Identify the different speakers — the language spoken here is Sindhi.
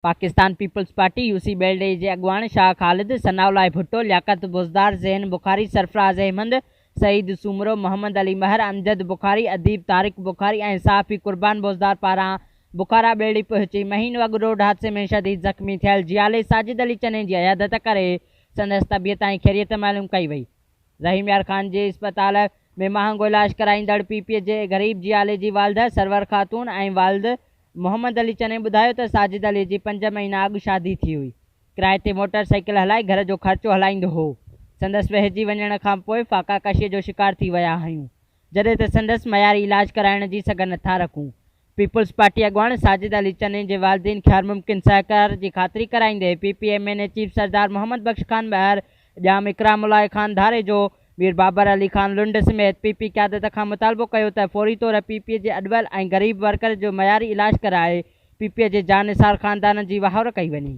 Speaker 1: Pakistan peoples party U C Beldhi جي اڳواڻ شاهه خالد، ثناء الله ڀٽو، لياقت بوزدار، ذهين بخاري، سرفراز احمد، سعيد سومرو، محمد علي مهر، امجد بخاري، اديب طارق بخاري ۽ صحافي قربان بوزدار پاران بخارا ٻيلي پهچي مهينو اڳ روڊ حادثي ۾ شديد زخمي ٿيل جيالي ساجد علي چني جي عيادت ڪري سندس طبيعت ۽ خيريت معلوم ڪئي وئي. رحيم يار خان جي اسپتال ۾ مهانگو علاج ڪرائيندڙ پي پي جي غريب جيالي جي والده سرور خاتون ۽ والد محمد علي چني ٻڌايو ته ساجد علي جي پنج مهينا اڳ شادي ٿي هئي. ڪرائي تي موٽر سائيڪل هلائي گهر جو خرچو هلائيندو هو. سندس وهنجي وڃڻ کان پوء فاقا ڪشيء جو شڪار ٿي ويا آهيون. جڏهن ته سندس معياري علاج ڪرائڻ جي سگهه نٿا رکون. پيپلز پارٽي اڳواڻ ساجد علي چني جي والدين کي هر ممڪن سهڪار جي خاطري ڪرائيندي P P M N A chief Sardar Muhammad Bakhsh Khan Mahar Jam Ikram Ullah Khan Dharejo, Mir Babar Ali Khan Lund سميت پي پي قيادت کان مطالبو ڪيو ته فوري طور پي پي جي اڏول ۽ غريب ورڪر جو معياري علاج ڪرائي پي پي جي جانثار خاندانن جي واهر ڪئي وڃي.